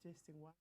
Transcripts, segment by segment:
Testing one.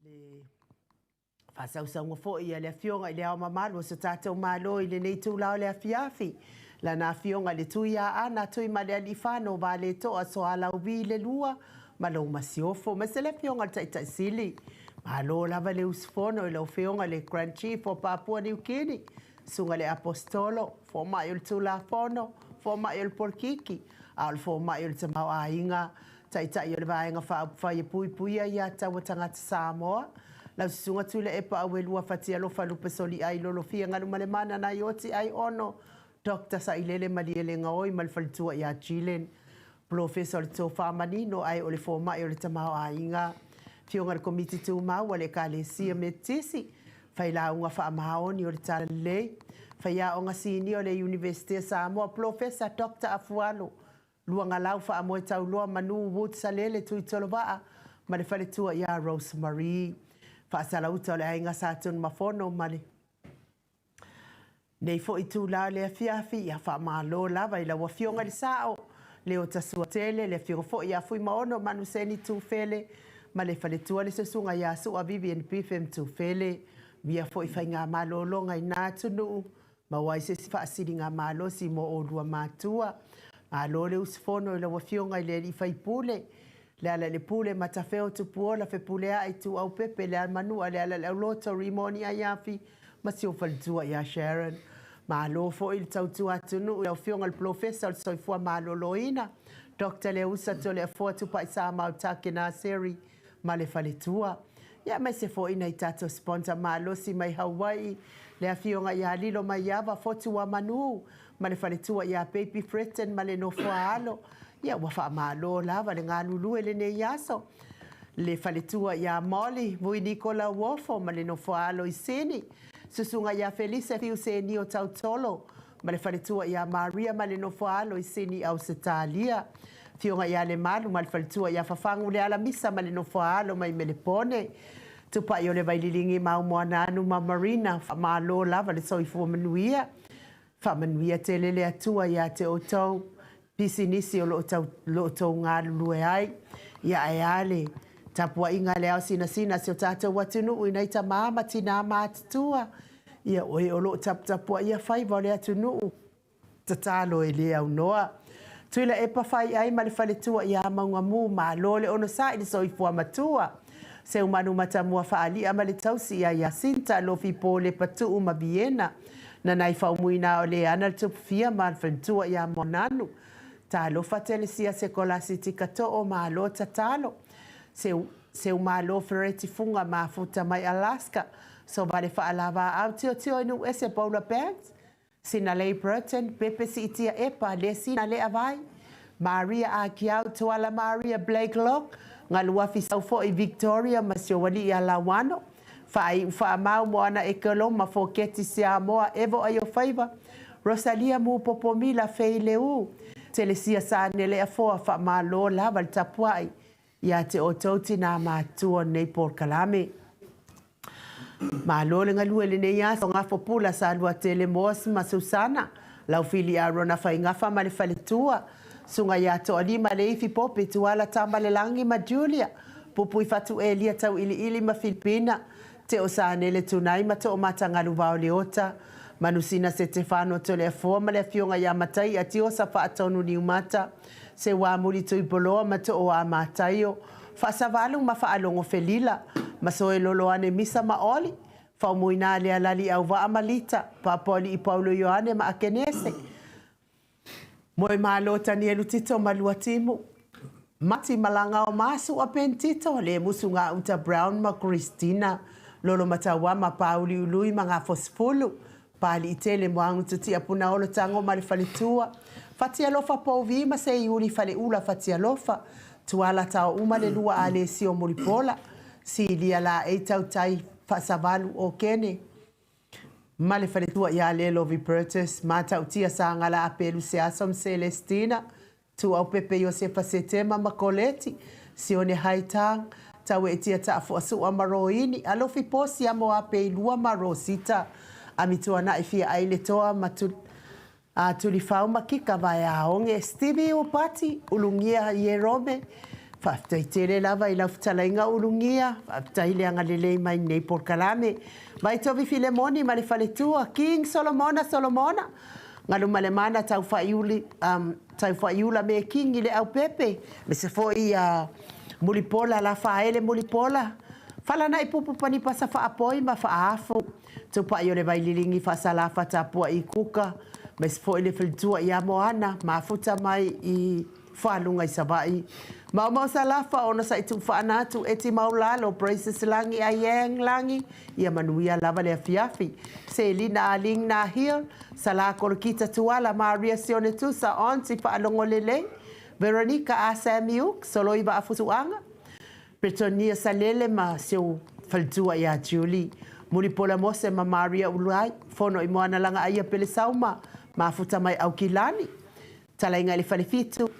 Le Faasausauga foi a le Afioga i Le Ao Mamalu o so tatou Malo i lenei itula o le afiafi, Lana Afioga i le Tuiaana Tuimalealiifano Vaaletoa Sualauvi le Lua ma lou Masiofo, aemaise le Afioga i le Taitai Sili. Malo lava le usufono i lau Afioga i le Grand Chief o Papua Niu Kini, Susuga i le Aposetolo, Fomai o le Tulafono, Fomai o le Polokiki, a o le Fomai o le Tamaoaiga, Taitai o le Vaega Faaupufai e Puipuia Ia Taua Tagata Samoa, lau Susuga Tuilaepa Auelua Fatialofa Lupe Soliai Lolofia Galumalemana Naioti Aiono Doctor Sailele Malielegaoi ma le faletua ia Jillian, Polofesa o le Tofa Manino ae o le Fomai o le Tamaoaiga, Afioga i le Komiti Tumau a le Ekalesia Metotisi, Failauga Faamaoni o le Talalelei, Faiaoga Sinia o le Iunivesite a Samoa, Polofesa Doctor Afualo Luagalau Faamoetauloa Manu Wood Salele Tuitolovaa ma le faletua ia Rose Marie. Faasalauta o le Aiga Sa Tunumafono ma le Nei foi itula o le afiafi, ia faamalo lava i lau Afioga i le Sao, Leota Suatele, le Afioga foi ia Fuimaono Manuseni Tufele ma le faletua le Susuga ia Sua Vivian Bifem Tufele. Ia foi faigamalologa i na atunuu Maua ai se isi faasiligamalosi mo oulua matua. Malo le usufono i lau Afioga i le Alii Faipule, Lealailepule Matafeo Tupuola Fepuleai Ituaupepe Lealamanua Lealaileauloto Rimoni Aiafi ma si ou faletua ia Sharon. Malo foi le tautua atunuu i lau Afioga i le Polofesa o le Soifua Maloloina, Doctor Leusa Toleafoa Tupaisamau Takenaseri ma le faletua. Ia aemaise foi nai tatou sponsor malosi mai Hawaii, le afioga ia Lilo Maiava Fotuamanu ma le faletua ia Baby Fretton ma le nofoa alo. Ia ua faamalo lava le galulue lenei aso. Le faletua ia Molly Vui Nikola Uofo ma le nofoa alo i Sini. Susuga ia Felise Fiu Senio Tautolo ma le faletua ia Maria ma le nofoa alo i Sini Ausetalia. Afioga ia Lemalu ma le faletua ia Fafagu Lealamisa ma le nofoa alo mai Melepone. Tupai o le Vaililigi ma Aumoananu ma Marina, faamalo lava le soifua manuia. Faamanuia tele le Atua ia te outou pisinisi o lo o outou galulue ai. Ia ae a le tapuaiga a le ao sinasina a si o tatou atunuu i nai tama ma tinā matutua, ia o e o lo o taputapuaia faiva o le atunuu. Tatalo e le aunoa. Tuilaepa Faiai ma le faletua ia Maugamu, malo le onosai le soifua matua. Seumanu Matamua Faalia ma le tausi ia Jacinta, Lofi Polepa Tuu ma Viena. Nanai Faumuina o Leana le Tupufia ma le faletua ia Moananu. Talofa Telesia Sekolasi Tikatoo, malo tatalo. Seu Seumalo Fereti Fuga mafuta mai Alaska. Sovale Faalavaau Tiotio i Nuuese Paula Banks, Sinalei Burton, Pepe Siitia Epa, Lesina Leavai, Maria Akiau, Tuala Maria Blakelock, Galuafi Saufo'i Victoria ma si ou alii ia Lauano, Faaiu Faamau Moana Ekeloma Foketi Siamoa Evo Aiofaiva, Rosalia Mupopo Mila Fei Leu, Telesia Sanele Afoa Faamalo lava le tapuai Ia te outou tinā matua o lenei polokalame. Malo le galue i lenei aso, Gafo Pula, Saluatele Moss ma Susana, Laufili Arona Faigafa ma le faletua, Susuga ia Toalima Leifi Pope, Tuala Tamalelangi ma Julia, Pupui Fatu Elia Tauiliili ma Filipina, Teo Sanele Tunai ma Toomatagalu Vaoleota, Manusina Setefano Toleafoa ma le Afioga ia Mataia Tiosa Faatonu Niumata, Seuamuli Tuipoloa ma Tooa Mataio, Faasavalu ma Faalogo Felila, Masoe Loloane Misa ma Oli, Faumuina Lealali Auvaa ma Lita, Papoalii Paulo Ioane ma Akenese, Moemalo Tanielu Tito ma Luatimu, Mati Malagao ma Sua Ben Tito, Le Musu Gauta Brown ma Christina, Lolo Mataua ma Pāuliului ma Gafosifulu, Pāliitele Moagututia Punaolo Tago ma le Faletua, Fatialofa Pouvi ma Seiuli Faleula Fatialofa, Tuala Taouma le Lua Alesio Mulipola, Silia Laei Tautai Faasavalu o Kene, ma le faletua ia Lelovi Bertus, Matautia Sagala Apelu Seaso ma Celestina, Tuaupepe Iosefa Setema ma Koleti, Sione Haitang, Tauetia Taafuasua ma Roini, Alofi Posi Amo Apeilua ma Rosita, Amituana'i Fiaai Letoa ma a Tulifau ma Kika Vaeaoge, Stevie Upati, Ulugia Ierome, Faafetai tele lava i lau fetalaiga Ulugia, faafetai le agalelei mai i lenei polokalame. Vaitovi Filemoni ma le faletua, King Solomona Solomona, Galumalemana Taufaaiuli, um, Taufaaiula Mekingi le Aupepe, aemaise foi ia Mulipola Lafaele Mulipola, Falanai Pupu Panipasa Faapoi ma Faaafu, Tupai o le Vaililigi Faasalafa Tapuai Kuka, aemaise foi le faletua ia Moana, mafuta mai i Faluga i Savaii. Maomao Salafa, onosai tuufaanatu, Eti Maulalo, Praises Lagi, Aiang Lagi, ia manuia lava le afiafi. Selina Aling Nahil, Sala Kolokita Tuala, Maria Sione Tusa, Aunty Faalogo Lelei, Veronica A. Samiuk, Soloi Vaafusuaga, Petonia Salele ma si ou faletua ia Julie, Mulipola Mose ma Maria Uluai, Fono i Moana Lagaaia Pelesauma, Mafuta mai Aukilani, Talaiga i le Falefitu,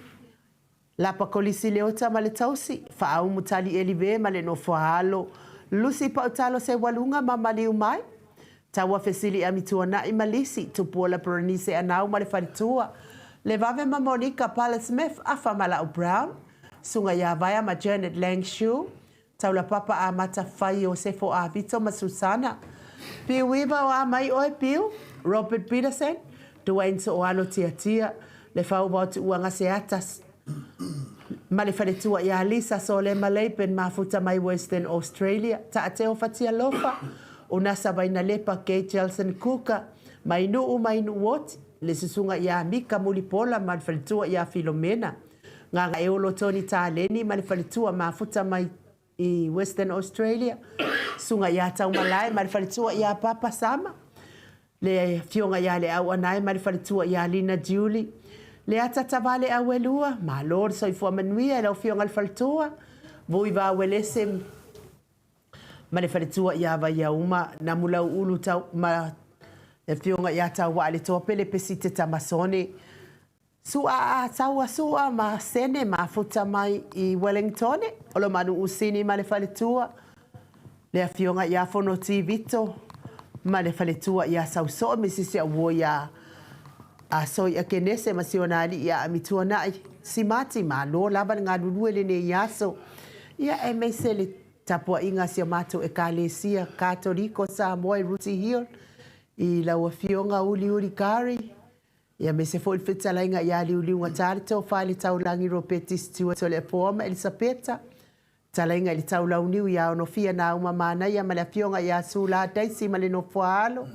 Lapa Kolisi Leota ma le tausi, Faaumu Tali Elive ma le nofoaalo, Lucy Pautalo Seualuga ma maliu mai, Taua Fesili Amituanai ma Lisi, Tupuola Berenice Anau ma le faletua, Levave ma Monica Pala Smith, Afa Malau Brown, Suga ia Vaea ma Janet Lang Shue, Taulapapa Amata Fai Iosefo Avito ma Susana, Piu Iva o a mai oe Piu, Robert Peterson, Duane Sooalo Tiatia, Le Fauva o Tuuaga Seata ma le faletua ia Lisa Solema Leipen Mafuta mai Western Australia, Taateo Fatialofa, Unasa Vainalepa Kate Jelson Kuka, mai Nuu mai Nuuoti, le susuga ia Mika Mulipola ma le faletua ia Filomena, Gagaeolo Tony Taleni ma le faletua Mafuta mai i Western Australia, Susuga ia Taumalae ma le faletua ia Papa Sama, le Afioga ia Leauanae ma le faletua ia Lina Julie, le Atata Vale Auelua, malo le soifua manuia i lau Afioga i le faletua, Vui Vauelese ma le faletua ia Vaiauma, Namulauulu Tau ma le Afioga ia Tauwaaletoapele Pesite Tamasone, Sua a taua sua ma sene mafuta mai i Wellingtone, Olomanu Usini ma le faletua, le afioga ia Fonoti Vito ma le faletua ia Sausoo me sisi auo ia a Soia Kenese ma si ona alii ia Amituanai Simati malo lava le galulue lenei aso ia aemaise le tapuaiga a si o matou Ekalesia Katoliko Samoa i Rooty Hill i lau afioga Uliuli Kari Ia aemaise foi le fetalaiga ia Liuliuga Tarito, Fale Taulagi Ropeti Stewart o le Apoa ma Elisapeta, fetalaiga i le Taulauniu ia Onofia Nauma Manaia ma le Afioga ia Sula Daisy ma le Nofoaalo,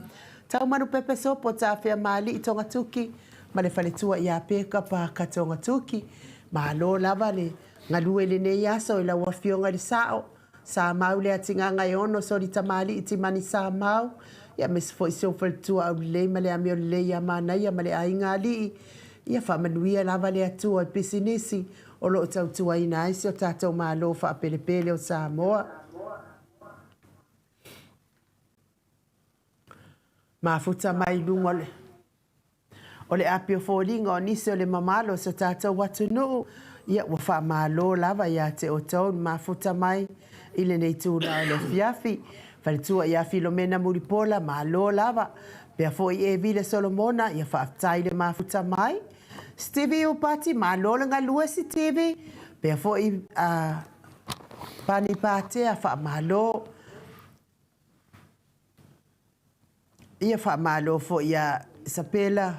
Taumanu Pepe Sopo Tafea Maali'i Togatuki ma le faletua ia Peka Paaka Togatuki. Malo lava le galue i lenei aso i lau Afioga i le Sao. Sa mau le atiganga e ono soli tamalii timani sa mau, ia aemaise foi si ou faletua aulelei ma le amio lelei ia Manaia ma le aiga alii, ia faamanuia lava le Atua i pisinisi o lo o tautuaina ai si o tatou Malo faapelepele o Samoa. Mafuta mai luga o le. O le api o foliga o nisi o le mamalo o so tatou atunuu, ia ua faamalo lava ia te outou le mafuta mai i lenei tula o le afiafi. Faletua ia Filomena Mulipola, malo lava. Pea foi Evile Solomona, ia faafetai le mafuta mai. Stevie Upati, malo le galue Sitivi. Pea foi a Pani Patea, faamalo. Ia faamalo foi ia Isapela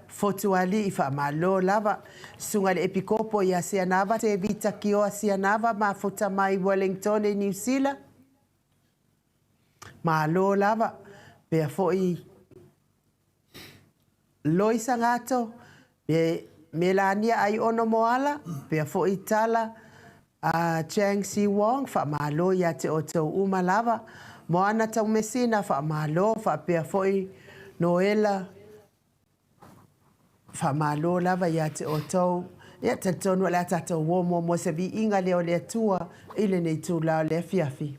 Fotuali'i, faamalo lava. Susuga i le Epikopo ia Sianava Tevita Kioa Sianava mafuta mai Wellingtone i Niu Sila, malo lava. Pea foi Loisa Gato, me Melania Aiono Moala, pea foi Tala a Chang Si Wong, faamalo ia te outou uma lava. Moana Taumesina, faamalo, faapea foi Noela, faamalo lava ia te outou. Ia, talitonu o le a tatou o muamua se viiga lea o le Atua i lenei itula o le afiafi.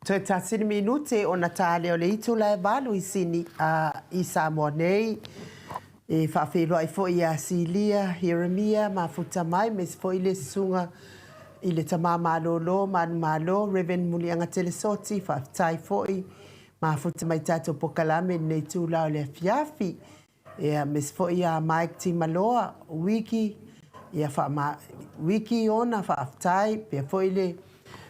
Toe tasi le minute ona ta lea o le itula e 8 i Sini, a, i Samoa nei. E faafeiloai foi ia Silia Ieremia mafuta mai, aemaise foi le susuga i le Tama Malolo Manumalo, Rev. Muliagatele Soti, faafetai foi mafuta mai tatou polokalame i lenei itula o le afiafi. Ia, aemaise foi ia Mike Timaloa, Wiki, ia faama, Wiki ona faafetai, pea foi le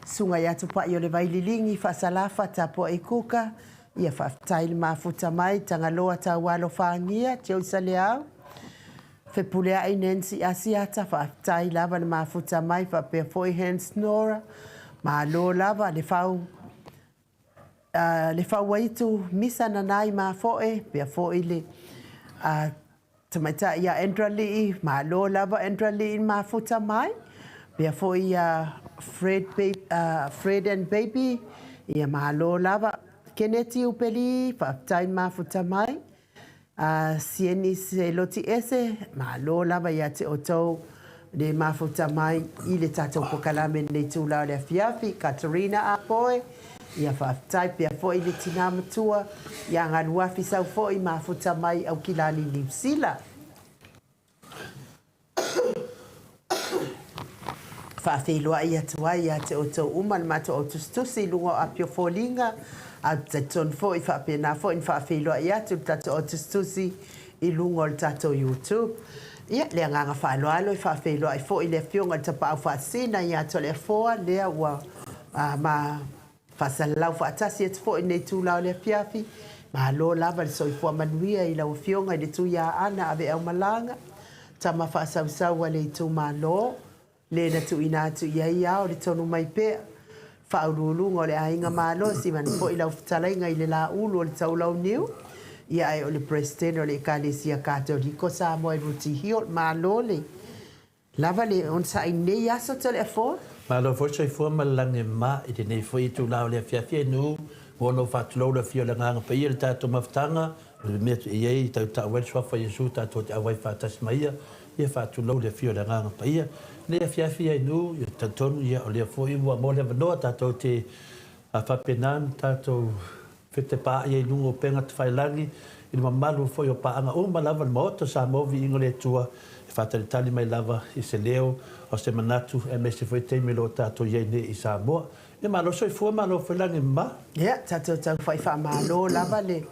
susuga ia Tupai o le Vaililigi, Faasalafa, Tapuai Kuka, ia faafetai le mafuta mai, Tagaloa Taualofagia, Joe Saleau, Fepuleai Nancy Asiata, faafetai lava le mafuta mai, faapea foi Hans Nora, malo lava le fau, le fauaitu misa nanai mafoe, pea foi le tamaitai ia Andra Lii, malo lava Andra Lii mafuta mai, pea foi ia Fred, Fred and Baby, ia malo lava. Keneti Upeli, faafetai mafuta mai. Sieni Seloti Ese, malo lava ia te outou le mafuta mai i le tatou polokalame lenei itula o le afiafi. Katerina Apoe, ia faafetai pea foi le tina matua ia Galuafi sau foi mafuta mai Aukilani Niu Sila. Faafeiloai atu ai ia te outou uma le matou au tusitusi i luga o Apia Foliga, a ou te talitonu foi faapena foi ona faafeiloai atu le tatou au tusitusi i luga o le tatou YouTube. Ia, le agaga faaaloalo e faafeiloai foi i le Afioga i le Tapaau Faasisina ia Toleafoa, lea ua ma faasalalau faatasi atu foi i lenei itula o le afiafi. Malo lava le soifua manuia i lau Afioga i le Tuiaana Aveaumalaga, tama faasausau a le itumalo, le na tuuina atu i ai ao le tonu mai pea. Faauluuluga o le Aiga Malosi, manu foi lau fetalaiga i le Laulu o le Taulauniu, ia ae o le Peresetene o le Ekalesia Katoliko Samoa i Rooty Hill. Malo le lava le onosai i lenei aso Toleafoa. Malo foi le soifua ma le lagi e mama i lenei foi itula o le afiafi e nu ua ono faatulou le afio o le Agaga Paia i le tatou mafutaga, o le mea e i ai e tautau ai le Suafa o Iesu tatou te auai faatasi ma Ia, ia faatulou le afio o le Agaga Paia. I lenei afiafi e nu, ia talitonu ia o lea foi ua maua le avanoa tatou te faapena ona tatou Fetepaai ai i luga o upega tafailagi i le mamalu foi o paaga uma lava o le Maota o Samoa Viiga o le Atua e faatalitali mai lava i se leo o se manatu aemaise foi taimi o lo o tatou i ai nei i Samoa. Ia malo soifua malo foi lagi mama. Ia, tatou taufai faamalo lava le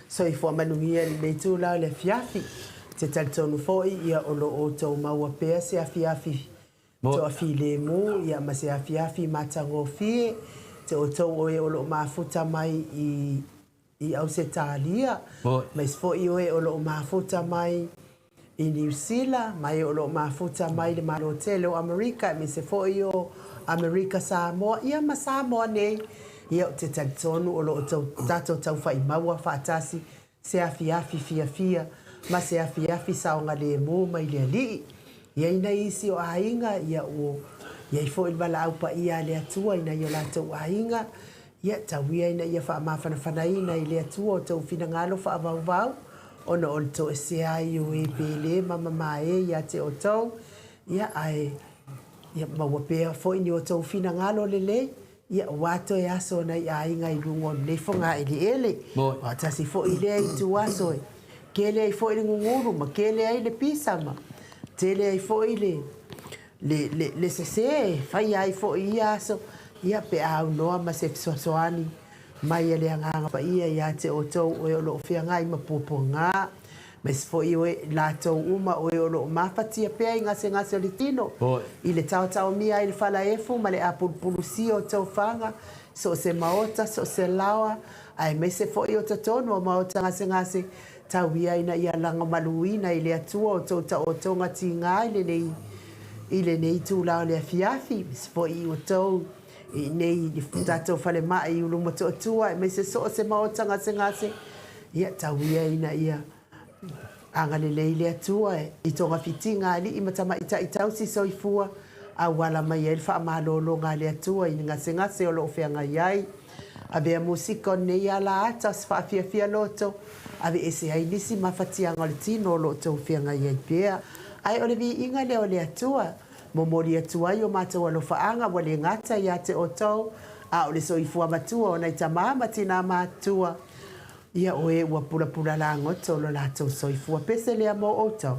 soifua manuia i lenei itula o le afiafi. Ou te talitonu foi ia o lo o outou maua pea se afiafi toafilemu ia ma se afiafi matagofie te outou o e o lo o mafuta mai i i Ausetalia, aemaise foi o e o lo o mafuta mai i Niu Sila, ma e o lo o mafuta mai le Malo tele o Amerika, aemaise foi o Amerika Samoa, ia ma Samoa nei. Ia, ou te talitonu o lo o tatou taufa'imaua faatasi se afiafi fiafia ma se afiafi saogalemu mai le Alii. I ai nai isi o aiga, ia ua i ai foi le valaau paia a le Atua i nai o latou aiga, ia tau ia ina ia faamafanafanaina i le Atua o tou finagalo faavauvau, ona o le toesea ai o e pele ma mamae ia te outou, ia ae ia maua pea foi ni o tou finagalo lelei, Ia, ua toe aso nai aiga i luga o lenei fogaeleele. Ua tasi foi lea ituaso e kele ai foi le gugulu ma kele ai le pisa ma tele ai foi le, le, le, le sese e faia ai foi i ia aso, ia, pe a aunoa ma se fesoasoani mai a le Agaga Paia ia te outou o e o lo o feagai ma puapuaga. Aemaise foi o i latou uma o e o lo o mafatia pea i gasegase o le tino, i le taotaomia ai le falaefu ma le apulupulusia o tofaga, so o se maota, so o se laoa, aemaise foi o totonu o maota gasegase, tau ia ina ia lagomaluina i le Atua o tou taotoga tiga i lenei i lenei itula o le afiafi, aemaise foi i outou i inei i le tatou falemai i Ulumotootua, aemaise so o se maota gasegase, Ia, tau ia ina ia agalelei le Atua i togafitiga alii ma tamaitai tausi soifua, auala mai ai le faamalologa a le Atua i ni gasegase o lo o feagai ai. Avea musika o lenei ala ata o se faafiafia loto, aveese ai nisi mafatiaga o le tino o lo o tou feagai ai pea. Ae o le viiga lea o le Atua, momoli atu ai o matou alofaaga ua le gata ia te outou, A o le soifua matua o nai tamā ma tinā matutua, ia o e ua pulapula lagoto lo latou soifua. Pese lea mo outou.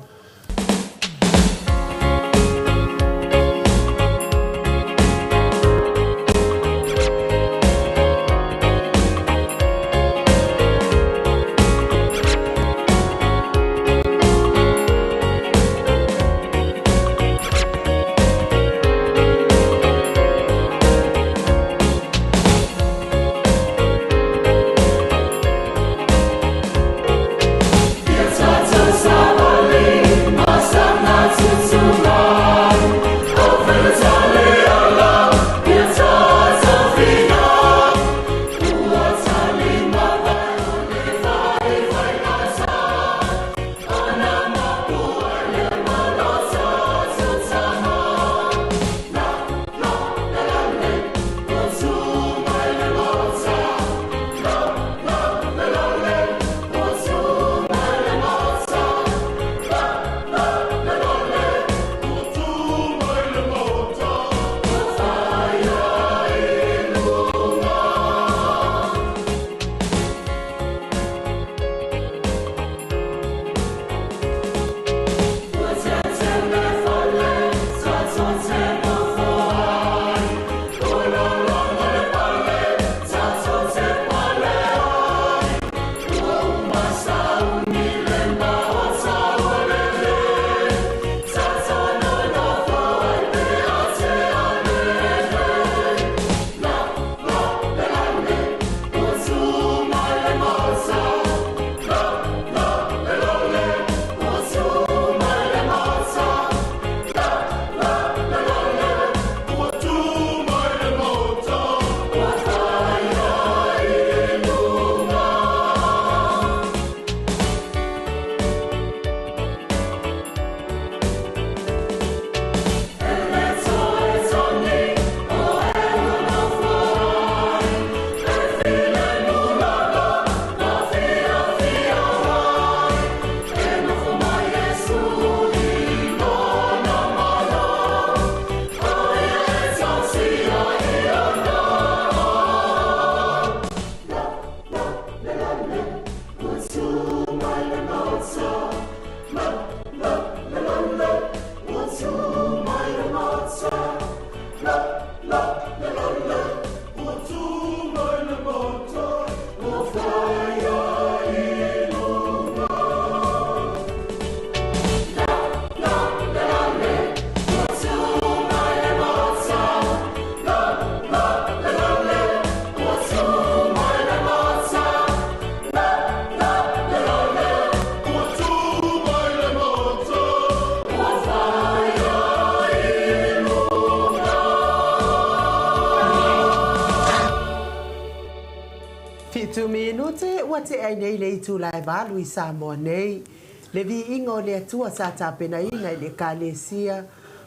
Fitu minute ua tea ai nei le itula e valu i Samoa nei. Le viiga o le Atua sa tapenaina i le Ekalesia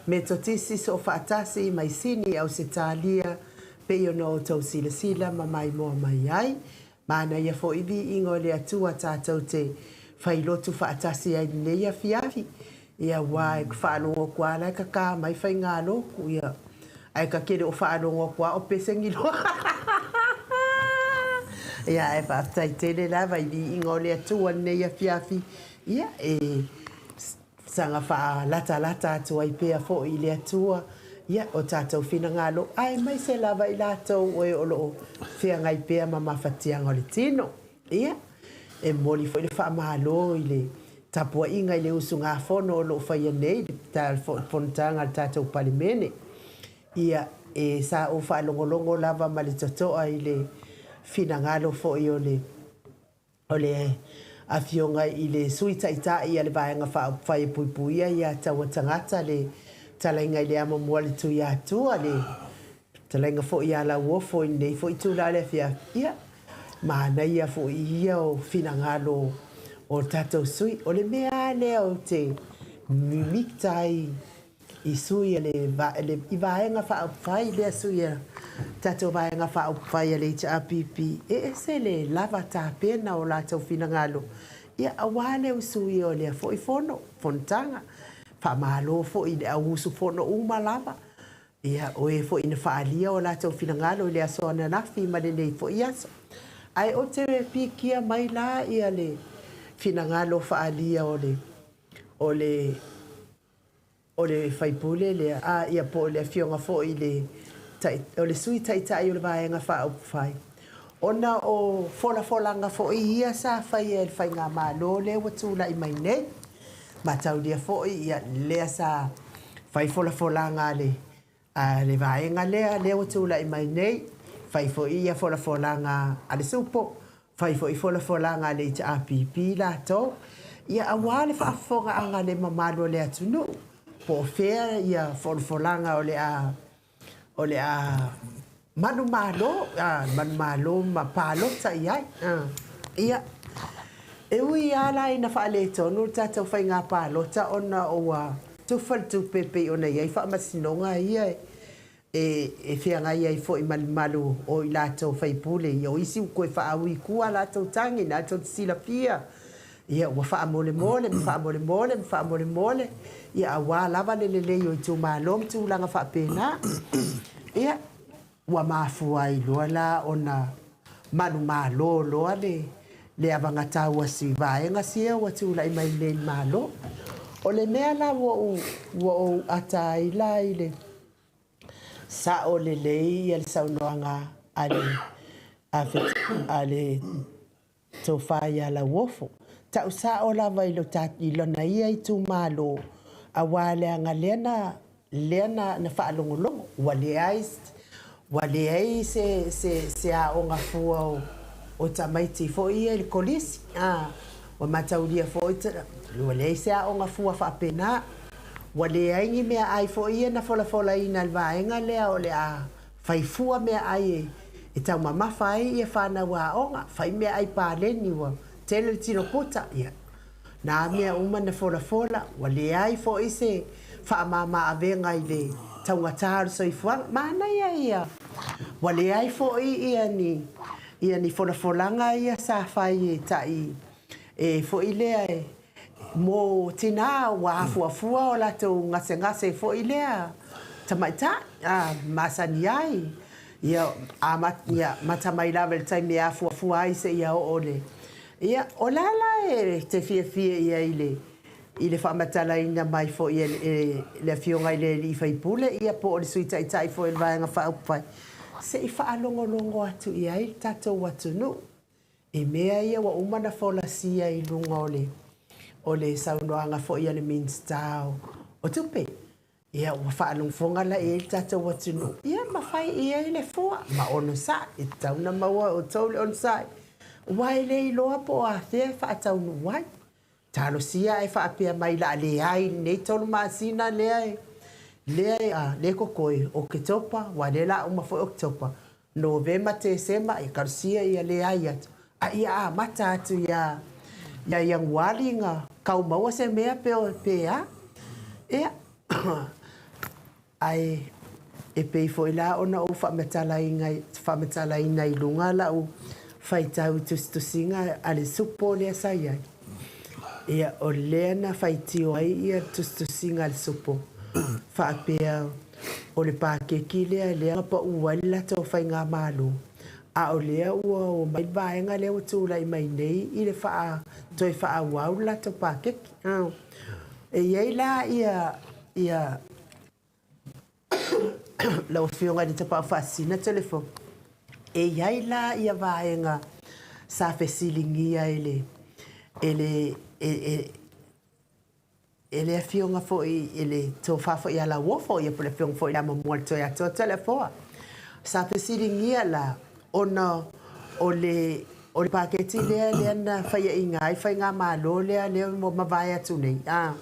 Metotisi Soofaatasi mai Sini i Ausetalia pei ona outou silasila ma maimoa mai ai. Manaia foi viiga o le Atua tatou te fai lotu faatasi ai lenei afiafi. Ia aua e faalogo atu lava la e kaka mai faigalotu ia ae ta te le o faalogo atu lava o pesegi loa. Ia ae faafetai tele lava i viiga o le Atua lenei afiafi ia e saga faalatalata atu ai pea foi i le Atua ia o tatou finagalo aemaise lava i latou o e o lo o feagai pea ma mafatiaga o le tino. Ia, e momoli foi le faamalo i le tapuaiga i le usugafono o lo o faia nei i le fonotaga a le tatou Palemene. Ia, e sa ou faalogologo lava ma le totoa i le finagalo foi o le o le Afioga i le Sui Taitai a le Vaega Faaupufai e Puipuia Ia Taua Tagata, le Talaiga i le Amomua le Tuiatua, le Fetalaiga foi ia Lauofo i lenei foi itula o le afiafi, ia, manaia foi ia o finagalo o tatou sui. O le mea lava lea ou te mimita ai i sui a le, le i Vaega Faaupufai lea sui a tatou Vaega Faaupufai a le HRPP, e ese le lava tapena o latou finagalo, ia, aua le usuia o lea foi fono, fonotaga. Faamalo foi i le au usufono uma lava. Ia, o e foi na faaalia o latou finagalo i le aso ananafi ma lenei foi aso. Ae ou te pikia mai la ia le finagalo faaalia o le o le o le sui usufono lea, a ia po o le Afioga foi i le o le Sui Taitai o le Vaega Faaupufai, ona o folafolaga foi ia sa faia e le Faigamalo lea ua tulai mai nei. Mataulia foi ia lea sa fai folafolaga a le a le vaega lea lea ua tulai mai nei, fai foi ia folafolaga a le SUPO, fai foi folafolaga a le HRPP latou, ia aua le faafofogaaga a le mamalu o le atunuu, po o fea ia folafolaga o le a o le a manumalo, manumalo ma palota i ai. Ia, e ui lava la ina faaletonu le tatou faiga palota ona ua tufa le tupe e pei ona i ai faamasinoga ia e feagai ai foi ma le mamalu o i latou faipule. Ia, o isi ua toe faaui i tua a latou tagi, lena tou te silafia, ia ua faamolemole ma faamolemole ma faamolemole, ia aua lava le lelei o itumalo ma tulaga faapena. Ia, ua mafua ai loa la ona manumalo loa le le avagatau a si vaega sia ua tulai mai nei i le Malo. O le mea la ua ou ua ou ata ai la i le sao lelei ia le saunoaga a le a le Tofa ia Lauofo. Tau sao lava i lo ta, i lona ia itumalo, aua leaga lea na, lea na, na faalogologo, ua leai, ua leai se, se, se aoga fua o, o tamaiti foi ia i le kolisi. A, ua mataulia foi, ua leai se aoga fua faapena. Ua leai ni meaai foi ia na folafolaina e le vaega lea o le a Fai fua meaai e taumamafa ai ia fanau aoga, fai meaai paleni ua tele le tino puta, ia na mea uma na folafola, ua leai foi se faamama avega i le taugata o le soifuaga. Manaia ia, ua leai foi ia ni ia ni folafolaga ia sa fai e tai e foi lea e Mō tinā ua afuafua o latou gasegase foi lea tamaitai, ā, masani ai, ia, amata, ia, mata mai lava i le taimi e afuafua ai seia oo le, ia, o le a la e te fiafia i ai i le, i le faamatalaina mai foi e, e le Afioga i le alii faipule, ia, po o le Sui Taitai foi o le Vaega Faaupufai, se i faalogologo atu i ai le tatou atunuu. I mea ia ua uma ona folasia i luga o le o le saunoaga foi a le Minisita o Tupe, ia ua faafofoga la i ai le tatou atunuu, ia ma fai i ai le fua ma onosai. E tatau ona maua e outou le onosai, aua e le iloa po o afea e faataunuu ai. Talosia ae faapea mai la leai lenei tolu masina lea e lea e lea e kokoe Oketopa aua lea la uma foi Oketopa, Novema, Tesema ia talosia ia leai atu a ia amata atu ia ia Ianuari na kau maua se mea pe pe a. Ia Ae e pei foi la ona ou faamatalaina faamatalaina i luga lau faitau i tusitusiga a le supo lea sa i ai. Ia, o lea na faitio ai ia tusitusiga a le supo faapea o le pakeki lea lea na pau ai le latou faigamalo, a o lea ua o mai le vaega lea ua tulai mai nei i le faa toe faaauau le latou pakeki. E i ai la ia ia lau Afioga i le Tapaau Faasisina Telefo, e i ai la ia vaega sa fesiligia e le, e le, e, e, e le Afioga foi, e le Tofa foi ia Lauofo, ia po o le Afioga foi ia Mamualetoiatoa Toleafoa. Sa fesiligia la, ona o le, o le paketi lea lea na faiaina ai faigamalo lea lea ua mavae atu nei, a,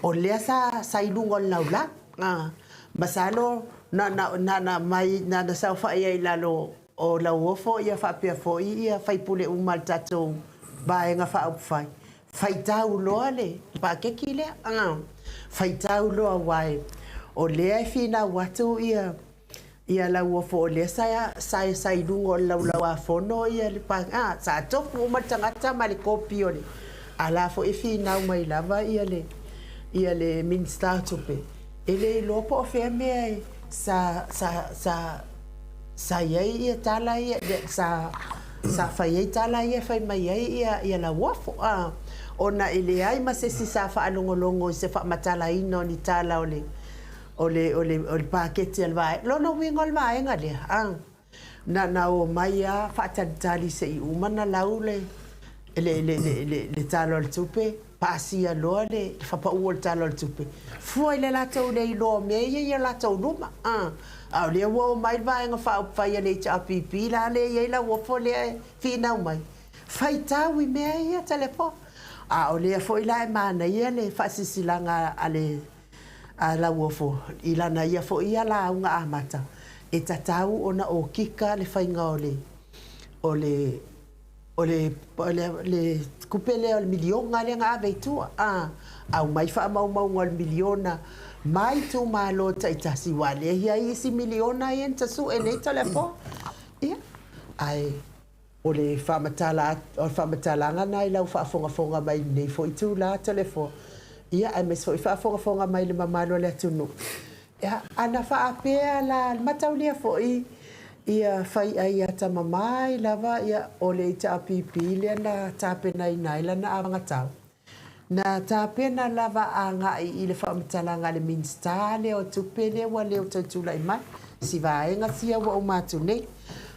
o lea sa, sa i luga o le laulau, a, masalo na na na na mai na na saofai ai i lalo o Lauofo ia faapea foi ia faipule uma a le tatou Vaega Faaupufai, faitau loa le paketi lea, a, faitau loa aua e, o lea e finau atu ia Ia Lauofo o lea sa, sa, sa i luga o le Laulau-a-Fono ia le pa, a, sa tofu uma le tagata ma le kopi o le, a la foi e finau mai lava ia le, ia le Minisita o Tupe, e le iloa po o fea mea e Sa, sa, sa, sa i ai ia tala ia, sa, sa fai ai tala ia e fai mai ai ia, ia Lauofo, a. Ona e leai ma se isi sa faalogologo i se faamatalaina o ni tala o le, o le, o le, o le paketi a le vaega. Lona uiga o le vaega lea, a. Na na omai a faatalitali se i uma na lau le le le le le Tala o le Tupe, pasia loa le faapau o le Tala o le Tupe, fua i le latou le iloa o mea ia i o latou luma. A, a o lea ua omai le Vaega Faaupufai a le HRPP la lea e i ai Lauofo lea e finau mai, faitau i mea ia Talepoa. A o lea foi la e manaia le faasilasilaga a le a Lauofo i lana ia foi ia lauga amata, e tatau ona okika le faiga o le o le o le le tupe lea o le miliona lea na ave i tua, a aumai faamaumauga o le miliona mai itumalo taitasi, aua lea e i ai isi miliona ia na tasue nei Toleafoa. Ia, ae O le faamatala o le faamatalaga lena i lau faafogafoga mai i lenei foi itula, Toleafoa, ia aemaise foi faafogafoga mai le mamalu o le atunuu. Ia, ana faapea la, mataulia foi ia fai ai atamamai lava ia o le HRPP lea na tapenaina ai lana anavatau. Na tapena lava agai i le faamatalaga a le Minisita lea o Tupe lea ua le o toe tulai mai, si vaega sia ua uma atu nei.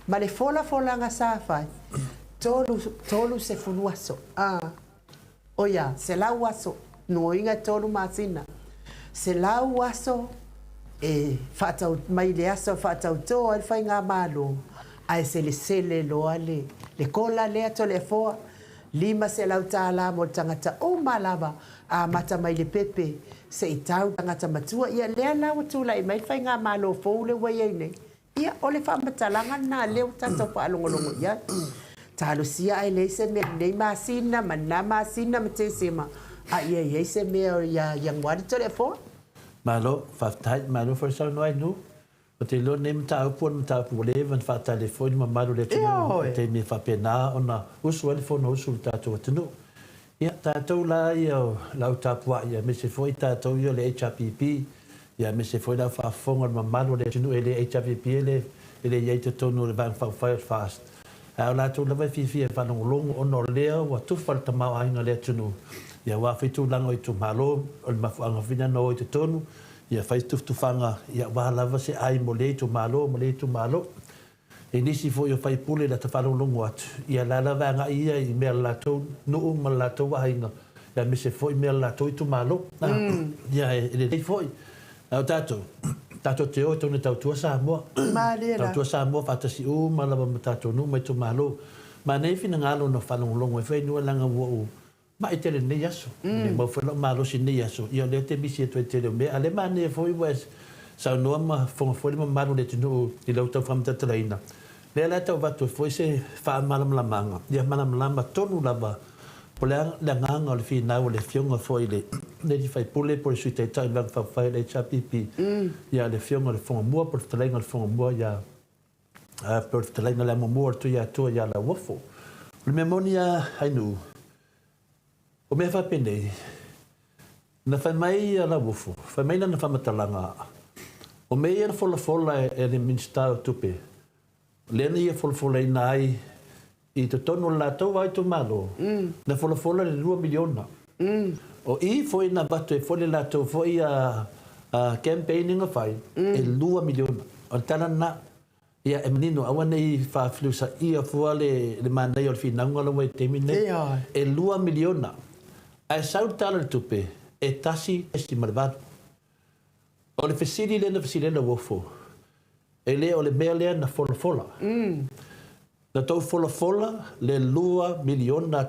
Ma le folafolaga sa fai, 30 aso, a, oia, 100 aso, nuoiga e tolu masina, 100 aso e faatau, mai le aso e faatauto ai le Faigamalo, ae selesele loa le, le kola lea Toleafoa, $500 mo le tagata uma lava, amata mai le pepe se i tau tagata matua. Ia lea la ua tulai mai le faigamalo fou lea ua i ai nei, ia o le faamatalaga lena lea ua tatou faalogologo i ai. Talosia ae leai se mea i lenei masina ma lena masina ma Tesema, a ia i ai se mea ia Ianuari Toleafoa. Malo, faafetai, malo foi le saunoa i Nuu. Ou te iloa lenei mataupu o le mataupu ua leva ona faatali ai foi le mamalu o le atunuu i taimi e faapena ona usu ai le Fonousu i le tatou atunuu. Ia, tatou la ia o le au tapuai aemaise foi tatou ia o le HRPP, ia aemaise foi le au faafofoga o le mamalu o le atunuu e le HRPP e le e le i ai i totonu o le Vaega Faaupufai o le FAST. Ae o latou lava e fiafia e faalogologo ona o lea ua tufa le tamaoaiga o le atunuu, ia aua foi tulaga o itumalo, o le mafuaaga foi lena na o i totonu, Ia fai tufatufaga aua lava se ai mo lea itumalo ma lea itumalo. I nisi foi o faipule la ta faalogologo atu, ia la lava e agai ia i mea a le latou nuu ma le latou aiga, aemaise foi mea a le latou itumalo. Ia e lelei foi. A o tatou, tatou te o e tonu e tautua Samoa. Malie la. Tautua Samoa faatasi uma lava ma tatou nuu ma itumalo. Manaia finagalo na faalogologo ai foi nuu leaga ua ou Ma'i tele i lenei aso. E mau foi lou malosi i lenei aso, ia o lea ou te misi atu ai i le tele o mea. A o lea e manaia foi ua e saunoa ma fofoga foi le mamalu o le atunuu i lau tau faamatalaina. Lea la e tau avatu ai foi se faamalamalamaga, ia malamalama tonu lava po o le a le agaga o le finau a le Afioga foi i le sui usufono po o le Sui Taitai o le Vaega Faaupufai o le HRPP, ia le Afioga i le Fofoga Mua po o le Fetalaiga i le Fofoga Mua ia po o le fetalaiga le amomua o le Tuiatua ia Lauofo. O le mea moni a Ainuu, o mea faapenei, na fai mai ia Lauofo, fai mai lana faamatalaga, o mea ia na folafola e le Minisita o Tupe, lea na ia folafolaina ai i totonu o le latou lava itumalo, na folafola le $2 miliona. O i foi na avatu ai foi le latou foi campaign na fai, e $2 miliona. O le tala lena. Ia, e manino, aua ne i faafelusaia fua le manaia o le finauga la ua i le taimi lenei. E $2 miliona, ae sau le Tala o le Tupe, e 1.8. O le fesili lea na fesili ai Lauofo, e le o le mea lea na folafola. Na tou folafola le $2 miliona.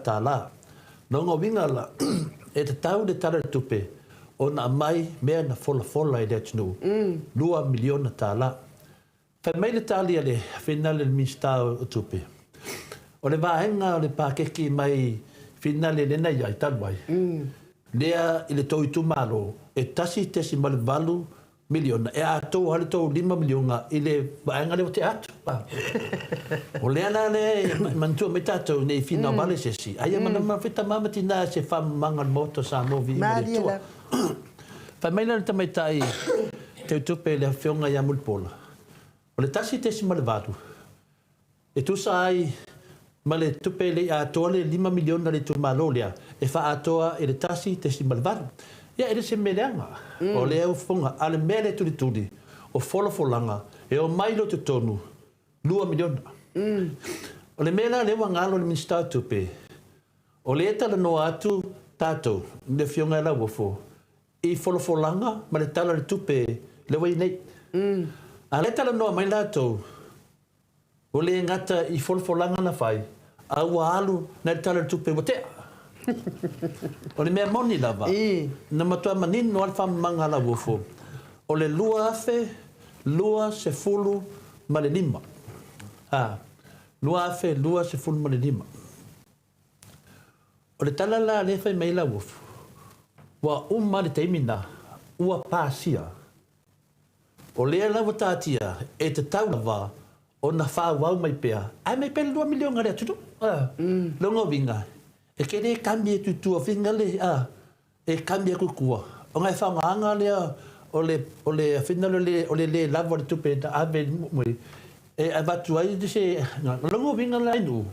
Lona uiga la, e tatau le Tala o le Tupe ona aumai mea na folafola i le atunuu, $2 miliona. Fai mai le tali a le finale le Minisita o Tupe, o le vaega o le pakeki mai finale lea na i ai talu ai, lea i le tou itumalo e 1.8 miliona e atoa ai le tou $5 miliona i le vaega lea ua tea atu. O lea la lea e manatua mai tatou ne i finau vale se isi, ae ia manamana foi tama ma tina i se faamamaga o le Maota o Samoa viiga i le Atua. Fai mai la le tamaitai Teutupe le Afioga ia Mulipola, o le 1.8 e tusa ai ma le tupe le atoa le 5 miliona le itumalo lea e faaatoa i le 1.8. Ia e le se mea leaga. O lea ua fofoga, a o le mea lea e tulituli, o folafolaga e omai loa i totonu 2 miliona. O le mea la lea ua galo i le Minisita o Tupe, o lea e talanoa atu tatou i le Afioga ia Lauofo i folafolaga ma le Tala o le Tupe lea ua i ai nei. A o lea e talanoa mai latou, Ua le gata i folafolaga na fai, a ua alu nai le Tala o le Tupe ua tea. O le mea moni lava, na matua manino lava le faamamaga a Lauofo, o le 2025. A, 2025. O le tala la lea e fai mai ai Lauofo, ua uma le taimi lena, ua pasia. O lea la ua taatia, e tatau lava ona faaauau mai pea, ae mai pea le $2 miliona a le atunuu. Lona uiga, e te le kami atu i tua finga le, a, e kami atu i tua, ona e faaaogaina lea o le, o le finga lea o le le lava o le tupe na ave e avatu ai se, lona uiga la i nuu,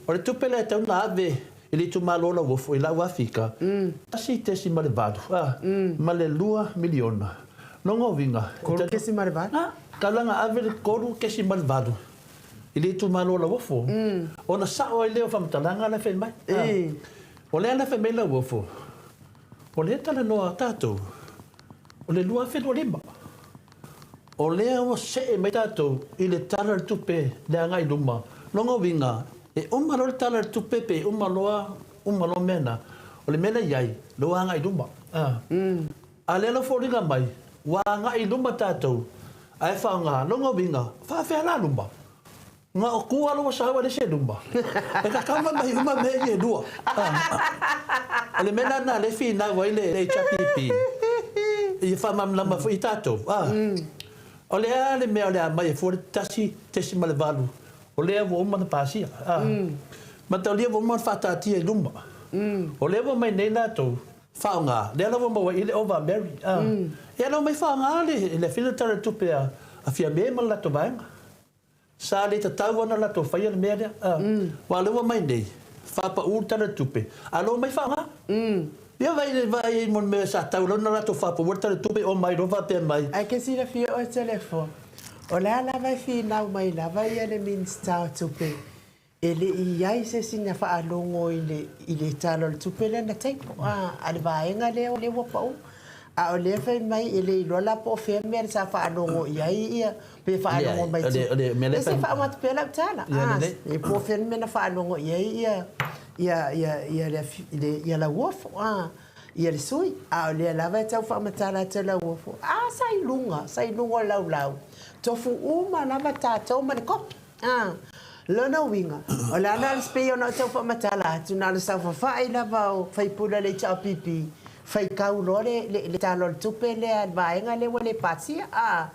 o le tupe lea e tatau ona ave i le itumalo o Lauofo i lau Afika, 1.8 ma le 2 miliona. Lona uiga, 3.8? A, tau la ave le 3.8 i le itumalo o Lauofo, ona sao ai lea o faamatalaga la e fai mai. O lea la e fai mai Lauofo, o lea e talanoa tatou, o le 2025, o lea ua see mai tatou i le Tala o le Tupe le agai i luma. Lona uiga, e uma loa le Tala o le Tupe pe uma loa, uma loa mea na, o le mea la e i ai, lea ua agai i luma. A o lea la ua foliga mai, ua agai i luma tatou, ae faaaoga, lona uiga, faafefea la luma? Na o tua lua sau e le se luma. E tatau ona aumai uma mea ia e lua. O le mea la lena lea e finau ai le HRPP ia faamalamalama foi i tatou. O le a le mea o le a aumai e fua le 1.8 o lea ua uma ona pasia. Mataulia ua uma ona faataatia i luma. O lea ua aumai nei latou faaaoga, lea la ua maua i i le ova a Mary. Ia la ua aumai faaaoga le Afioga i le Tala o le Tupe a Fiame ma le latou vaega. Sa le tatau ona latou faia le mea lea. Aua o lea ua aumai nei, faapau le Tala o le Tupe, a o lea ua aumai faaaoga. Ia vaai vaai ai mo le mea sa tatau loa ona latou faapaua le Tala o le Tupe, omai loa faapea mai. Ae ke silafia oe Telefo, o le a lava e finau mai lava ia le Minisita o Tupe E le i i ai se isi na faalogo i le, i le Tala o le Tupe lea na table, a, a le vaega lea o lea ua pau. A o lea fai mai e le iloa la po o fea mea sa faalogo i ai ia, pe faalogo mai tua. Ia se i faauma atu pea lau tala, a, e po o fea le mea na faalogo i ai ia, ia, ia, ia le, le, ia Lauofo, a, ia le sui. A o lea lava e tau faamatala atu e Lauofo, a, sa i luga, sa i luga o le laulau, tofu uma lava tatou ma le kopi. A, lona uiga, o le a na o le pei ona ou tau faamatala atu, na o le saofafai lava o faipule a le HRPP, faitau loa le, le, le Tala o le Tupe lea, le vaega lea ua le pasia. A,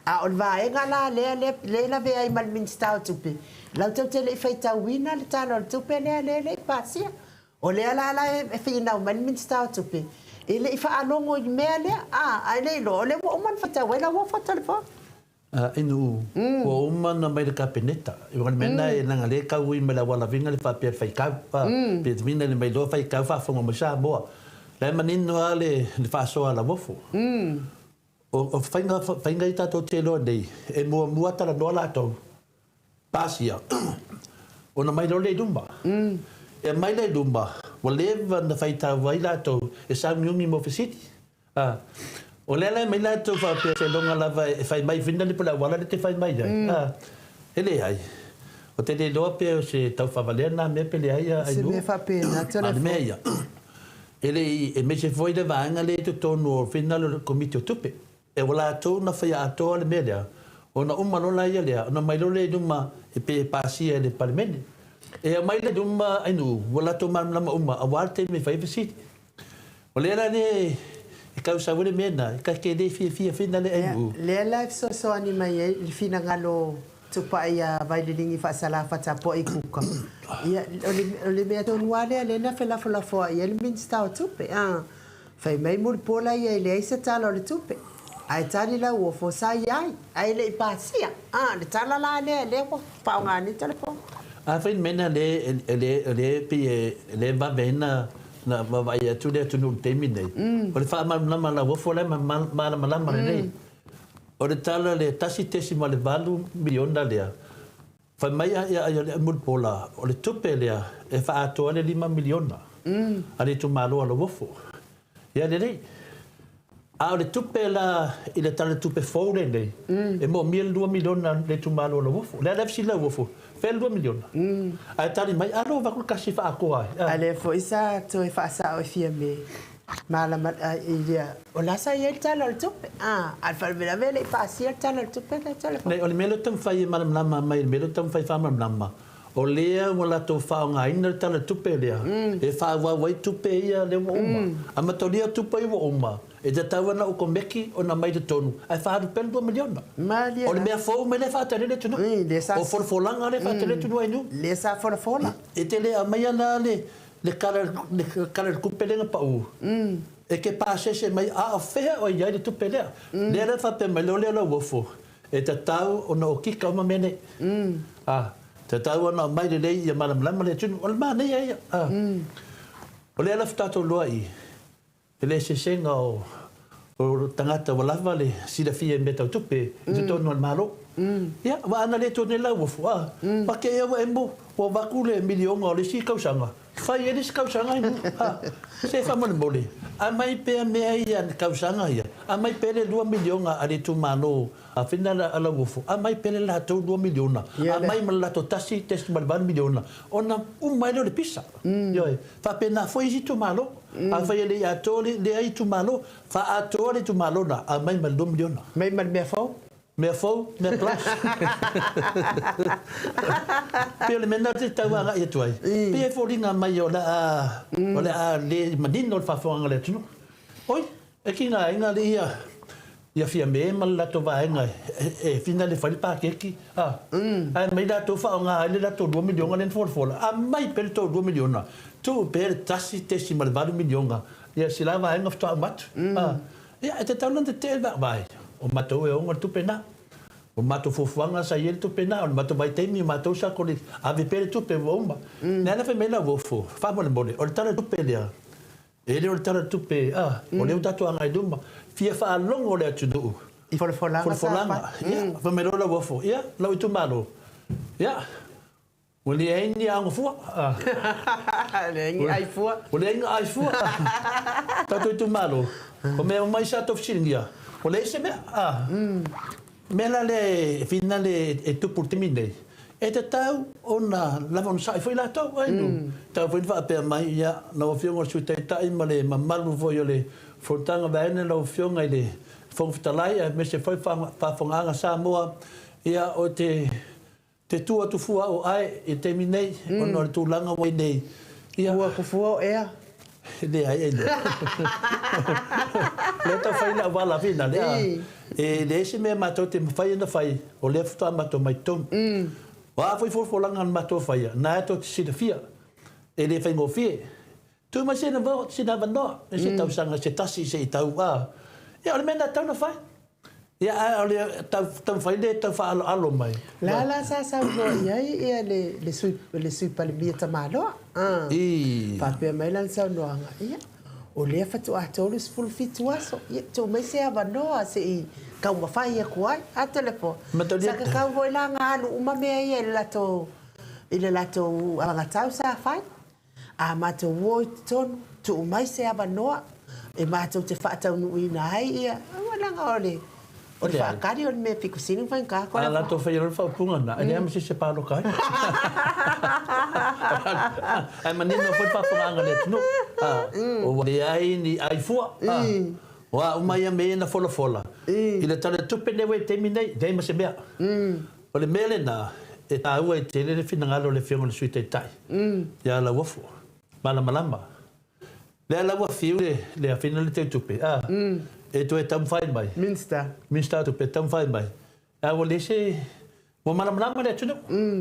a o le vaega la lea, lea, lea e lavea ai ma le Minisita o Tupe, latou te le i faitauina le Tala o le Tupe lea, lea e le i pasia. O lea la la e finau mai le Minisita o Tupe, e le i faalogo i le mea lea, a, ae le iloa, o lea ua uma ona faitau ai lau ofa telefoni. Inu, ua uma ona mai le Kapeneta. O le mea lena e leaga lea e tau ui mai le auala viga le faapea le faitau. Pe viga le mai loa faitau faafofoga mai Samoa. La e manino lava le faasoa a Lauofo. O faiga faiga ia tatou te iloa nei, e muamua talanoa latou, pasia, ona mai loa lea i luma. E aumai lea i luma, ua leva ona faitau ai latou e sauniuni mo fesili. A, o lea la e aumai latou faapea seiloga lava e fai mai finally po o le auala lea e te fai mai ai. A, e leai. Ou te le iloa pe o se taufaavalea lena mea pe leai a Se Ailuu. mea faapena, A o le mea ia, e le i, aemaise foi le vaega lea i totonu o finally o le Komiti o Tupe. E ua latou na faia atoa le mea lea, ona uma loa laia lea, ona aumai loa lea i luma e pei e pasia e le Palemene. E aumai lea i luma Ailuu, ua latou malamalama uma aua le taimi e fai ai fesili. O lea la le e tau sau ai le mea lena, e ta te le fiafia fina le Ia, aiu. lea la e fesoasoani mai ai le finagalo o Tupai ia Vaililigi Faasalafa Tapuai Kuka. Ia, o le, o le mea tonu lava lea lea na felafolafoai ai le Minisita o Tupe, a. Fai mai Mulipola ia e leai se Tala o le Tupe. Ae tali Lauofo, Sa i ai, ae le i pasia. A, le tala la lea, lea ua faaaoga nei telefoni. Afai le mea lena lea e le o lea e pei e le vave ai na na vaavaai atu le atunuu i le taimi lenei, o le faamalamalama a Lauofo la e malamalama lelei. O le tala le $1.8 miliona lea, fai mai a ia ai o le Mulipola, o le tupe lea e faaatoa ai le $5 miliona a le itumalo a Lauofo. Ia lelei. A o le tupe la i le Tala Tupe fou lenei, e moomia le $2 miliona le itumalo o Lauofo. O le a le fesili Lauofo, fea le $2 miliona? Ae tali mai, a lo avatu le tasi e faaatoa ai. A lea foi sa toe faasao e Fiame malama i lea, o la sa i ai le Tala o le Tupe, a o le faalavelave e le i pasia le Tala o le Tupe lea tele. O le mea lea ou te taumafai e malamalama mai, le mea lea ou te taumafai e faamalamalama, O lea ua latou faaaogaina le Tala Tupe lea e faaauau ai tupe ia lea ua uma. A matalia tupe ia ua uma, e tatau ona okomeki ona aumai i totonu ae faaalu pea le $2 miliona. O le mea fou mai lea e faatali ai le atunuu. O folafolaga lea e faatali ai le atunuu a Inu. Lea sa folafola. E te le aumaia la le Tala o le Tupe lea na pau, e te pasese mai a o fea o i ai le tupe lea. Lea la e faapea mai loa lea o Lauofo, e tatau ona okika uma mea nei. A, tatau ona aumai lelei ia malamalama le atunuu. O le manaia ia. A, o lea la faatoa iloa i le eseesega o o tagata ua lava le silafia i mea tau tupe i totonu o le Malo. Ia, aua ana le toe nei Lauofo, a, pake ea ua emo, ua avatu le miliona o le isi tausaga, fai ai le isi tausaga i luga. A, se faamolemole, aumai pea mea ia i tausaga ia, aumai pea le $2 miliona a le itumalo a Fina a Lauofo, aumai pea le latou $2 miliona, aumai ma le latou $1.8 miliona, ona uma ai lea o le pisa. Ioe, faapena foi isi itumalo. Afai e le i atoa lea itumalo, faaatoa le itumalo lena, aumai ma le $2 miliona. Aumai ma le mea fou. Mea fou, mea plus. Pei o le mea lena ou te tau agai atu ai, pei e foliga mai o le a, o le a le manino le faafofogaaga a le atunuu. Oi, e tigaina alii ia, ia Fiame ma le latou vaega e fina le fai le paketi, a, ae aumai latou faaaoga ai le latou $2 miliona lea na folafola, aumai pea le tou $2 miliona, tuu pea le $1.8 miliona ia si la vaega faatoa uma atu. A, ia, e tatau la ona tetee le vaavaai, o matou e ona le tupe lena. O matou fuafuaga sa i ai le tupe lena, o le matou vaitaimi o matou sa koli ave pea le tupe ua uma. Lea la fai mai Lauofo, faamolemole, o le Tala o le Tupe lea, e le o le Tala o le Tupe, a, o lea ua tatou agai i luma, fia faalogo le atunuu I folafolaga sa fai. Ia, fai mai loa Lauofo, ia, lou itumalo, ia, Ua leai ni aoga fua. Leai ni ai fua. Ua leai ni ai fua. Tatou itumalo, o mea uma ia sa tou fesiligia, ua leai se mea. Mea la lea e whina le e tupu i le taimi nei, e tatau ona lava onosai foi latou. Ai nu, tatau foi ona faapea mai, ia, lau Afioga i le Sui Taitai ma le mamalu foi o le Fonotaga vaeane lau Afioga i le Fofoga Fetalai aemaise foi le faafofogaaga Samoa, ia, o te Te tu atu fua o ae i le taimi nei ona o le tulaga ua i nei. Ia. Ua ku fua o ea? Leai ai lea. Lea tau fai le auala whina lea. E leai se mea matou te mafai ona fai, o lea faatoa matou mai totonu. O a foi folafolaga na matou faia, na e tou te silafia, e le faigofie. Tuu mai sina avanoa i se tausaga se tasi se i tau a. Ia o le mea lena e tatau ona fai. Ia ae o le taumafai lea e tau faaaloalo mai. La la sa saunoa i ai ia le sui le sui Palemia tamaloa. Faapea mai lana saunoaga, ia o lea faatoa 37 aso, ia tuu mai se avanoa se i taumafai atu ai. A Tolepo, sa tatau foi la ona alu uma mea ia i le latou i le latou anagatau sa fai. A matou o i totonu, tuu mai se avanoa e matou te faataunuuina ai ia, aua leaga o le o le faatali o le mea pito sili ona faigata atu. A latou faia loa le faaupuga lena, e leai lava ma se isi e palota ai. Ae manino foi le faafofogaaga a le atunuu, ua leai ni ai fua, o a uma ia mea ia na folafola i le Tala o le Tupe lenei ua i le taimi nei, leai ma se mea. O le mea lena e taua ai tele le finagalo o le Afioga i le Sui Taitai ia Lauofo, malamalama. Lea la ua fiu le afina le teutupe, a, e toe taumafai mai. Minista. Minista o Tupe e taumafai mai, a ua leai se, ua malamalama le atunuu.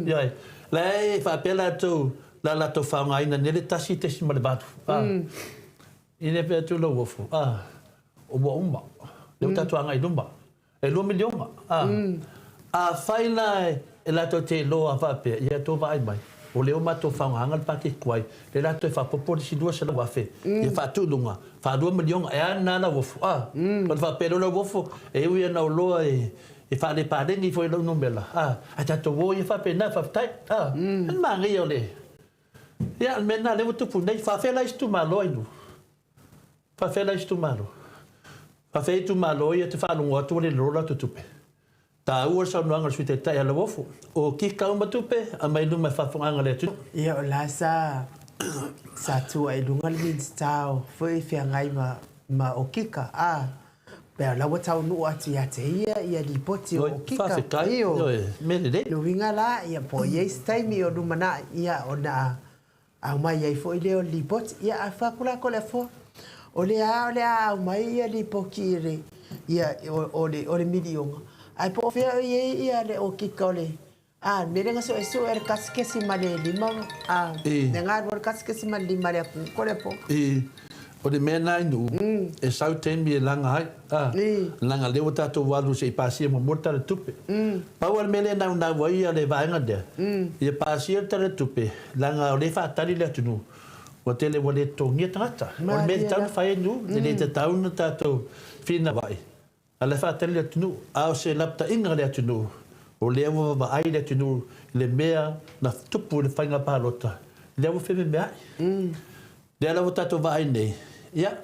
Ioe. La e faapea latou, la latou faaaogaina nei le 1.8, a. I le pea atu Lauofo, a, ua uma. Lea ua tatou agai i luma. E 2 miliona. A. Afai la e latou te iloa faapea, ia tou vaai mai, o lea ua matou faaaogaina le paketi tuai, lea la toe faaopoopo le isi 200,000, ia faatu i luga, faalua miliona, e a lena lauofo? A. Ona faapea lea o lauofo, e ui lava ina oloa e faalepaleni foi lau numera, a, ae tatou o ia faapena, faafetai. A. O le manaia o le, ia, o le mea lena lea ua tupu nei. Faafefea la isi itumalo Ainuu? Faafefea la isi itumalo? Faafefea itumalo ia te faalogo atu ua le lolo latou tupe? Taua le saunoaga a le Sui Taitai a Lauofo, o kika uma tupe, aumai i luma e faafofogaaga le atunuu. Ia o la sa sa tua i luga le Minisita o foi feagai ma ma okika a pea o la ua taunuu atu ia te ia ia lipoti o okika. Faafetai, ioe, mea lelei. Lona uiga la ia po o i ai se taimi o lumanai ia ona Aumai ai foi lea o le lipoti. Ia, a fai atu la Toleafoa, o lea lava o le a aumai ia lipoti i le, ia, o le, o le miliona, ae po o fea o i ai ia le okika o le, a, le mea lea na suesue le 1.5, a, le galue le 1.5 a le atunuu Toleafoa. I, o le mea lena i Nuu, e sau taimi e laga ai, a, leaga lea ua tatou alu se i pasia muamua le Tala o le Tupe. Pau lava le mea lea e naunau ai le vaega lea, ia pasia le Tala o le Tupe, leaga o lea e faatali le atunuu, ua tele ua le totogia tagata. O le mea e tatau ona fai e Nuu, e le tatau ona tatou finauai, a o la e faatali le atunuu. A o se lapataiga a le atunuu, o lea ua vaavaai le atunuu i le mea na tupu i le faiga palota, lea ua fememeai. Lea la ua tatou vaai nei, ia,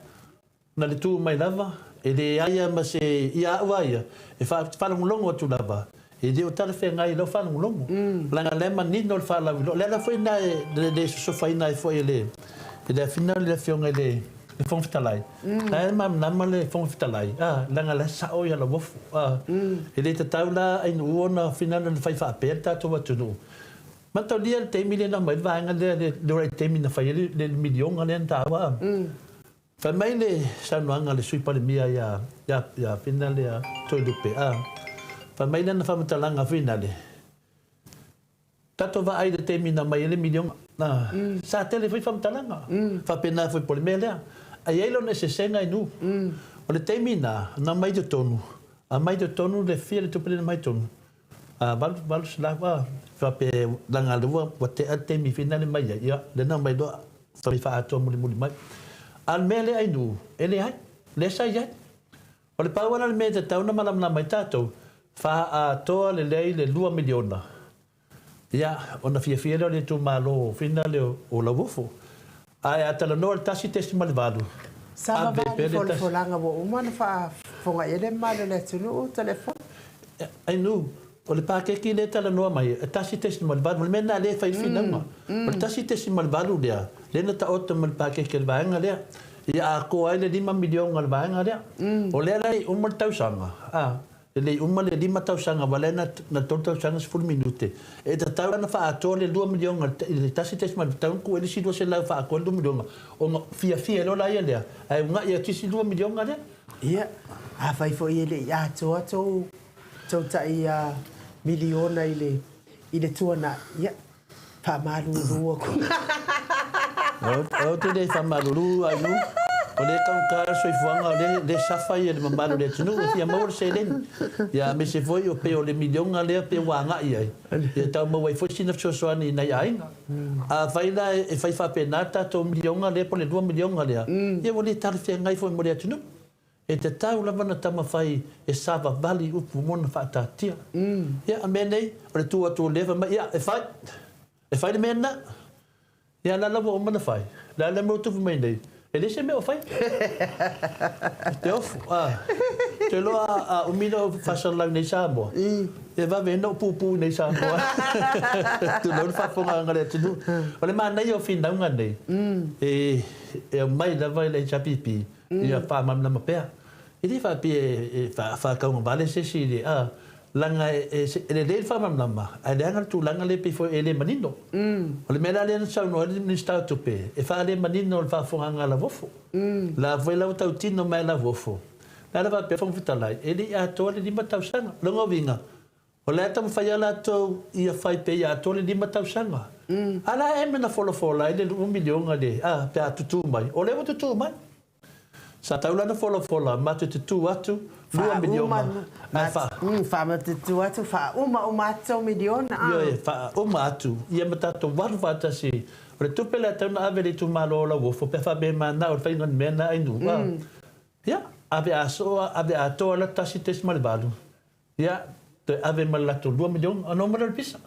na le tu mai lava, e leai lava ma se, ia au lava ia, e faalogologo atu lava, e le o talafeagai i lau faalogologo. Leaga o lea e manino le faalauiloa. O le ala foi lena e le sosofaina ai foi e le, e le Afina le Afioga i le Fofoga Fetalai, la e malamalama le Fofoga Fetalai, a, leaga o la e sao Lauofo, a. E le tatau la Ainuu ona finagalo ona fai faapea le tatou atunuu. Mataulia le taimi lea na aumai ai le vaega lea, le ora i le taimi na fai ai le miliona lea na taua a. Fai mai le saunoaga a le Sui Palemia ia, ia, ia Finale a Toelupe, a. Fai mai lana faamatalaga Finale, tatou vaai i le taimi na aumai ai le miliona, a. Sa tele foi faamatalaga, faapena foi po o le mea lea. Ae i ai lona eseesega i nu. O le taimi na, na aumai i totonu, aumai i totonu le fia le tupe lea na aumai i totonu, A 800 a faapea leaga lea ua tea le taimi finale mai ai, ia lea na aumai loa fai faaatoa mulimuli mai. A o le mea lea Ainuu, e leai, lea sa i ai. O le pau lava le mea e tatau ona malamalama ai tatou, faaatoa lelei le 2 miliona, ia ona fiafia lea o le itumalo finale o Lauofo. Ae a talanoa i le 1.8, Sa ave vavai pea le tasi. Folafolaga ua uma ona faafofoga i ai le mamalu o le atunuu, Toleafoa. Ainuu, o le paketi lea e talanoa mai, e 1.8, o le mea lena lea e fai ai le finauga. O le 1.8 lea, lea na taoto mai le paketi a le vaega lea, ia atoa ai le $5 miliona a le vaega lea. O lea la e uma le tausaga, a, E le i uma le 5 tausaga aua lea na na 3 tausaga 10 minute. E tatau la ona faaatoa le 2 miliona i le 1.8 tatau ona tuu ai le isi 200 faaatoa le 2 miliona ona fiafia loa laia lea ae una'i atu isi 2 miliona lea. Ia, afai foi e le i atoa tou tou tai miliona i le i le tuanai, ia, Faamalulu atu. Ou te le faamalulu Ainu, o lea e taugata le soifuaga, o lea e suffer le mamalu o le atunuu e fia maua le seleni. Ia aemaise foi o pei o le miliona lea pei ua agai i ai, ia tau maua ai foi sina fesoasoani i nai aiga. Afai la e fai faapena le tatou miliona lea po o le 2 miliona lea, ia ua le talafeagai foi mo le atunuu. E tatau lava ona taumafai e savavali upu mo ona faataatia. Ia, a mea nei, o le tu atu o lea fai mai, ia, e fai, e fai le mea lena. Ia, la la ua uma ona fai, la le mea ua tupu mai nei, e leai se mea o faia. Te ofu, a. Ou te iloa a umi lou faasalalau i nei Samoa, e vave ai ona ou pupuu i nei Samoa. Tulou le faafofogaaga a le atunuu. O le manaia o finauga nei, e aumai lava i le HRPP, Ia faamalamalama pea. E le faapea e faataugavale se isi i le, a, leaga e lelei le faamalamalama, ae leaga le tulaga lea pei foi e le manino. O le mea la lea na saunoa ai le Minisita o Tupe, e faalemanino le faafofogaaga a Lauofo. La foi la ua tautino mai a Lauofo, le ala faapea Fofoga Fetalai, e le i atoa le 5 tausaga. O lona uiga, o le a taumafai lava latou ia fai pea ia atoa le 5 tausaga. A la ea e mea na folafola ai le 2 miliona le, a, pe a tutū mai. O lea ua tutū mai. Sa tau lana folafola matou te tu atu lua miliona ae faa. Faa te tu atu faauma uma atu tou miliona a. Ioe, faauma atu ia ma tatou alu faatasi. O le tupe lea e tatau ona ave i le itumalo o Lauofo pe a faapea e manao i le faiga o ni mea na ai nuu a. Ia, ave asoa, ave atoa la 1.8. Ia, toe ave ma le latou 2 miliona ona uma lea o le pisa.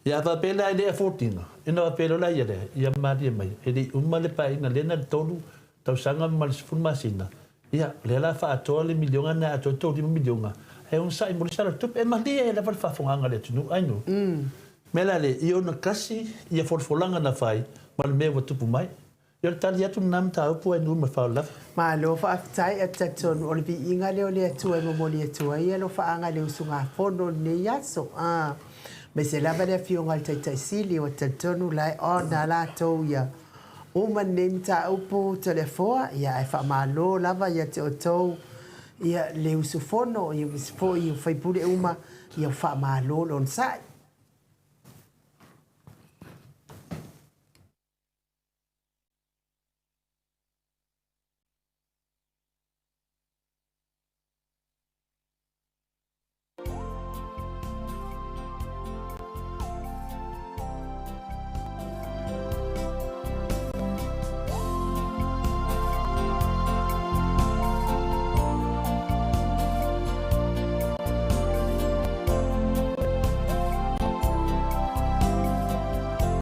Ia a faapea la e le afford ina, ona faapea loa la ia lea, ia malie mai, e le i uma le paeaiga lea na o le 3 tausaga ma le 10 masina, ia, o lea o le a faaatoa le miliona lena e atoa ai le tou 5 miliona, ae onosai mo le isi Tala o le Tupe. E malie lava le faafofogaaga a le atunuu, ai nuu. O le mea la lea, ia ogatasi ia folafolaga na fai ma le mea ua tupu mai. Ia o le tali atu lena mataupu ai nuu ma le faaaloalo lava. Malo faafetai, ou te talitonu o le viiga lea o le Atua e momoli atu ai alofaaga i le usugafono i lenei aso. Aemaise lava le Afioga i le Taitai Sili, ua talitonu la e ona latou ia uma lenei mataupu Toleafoa, ia ae faamalo lava ia te outou ia le usufono, ia aemaise foi o sui usufono uma, ia faamalo le onosai.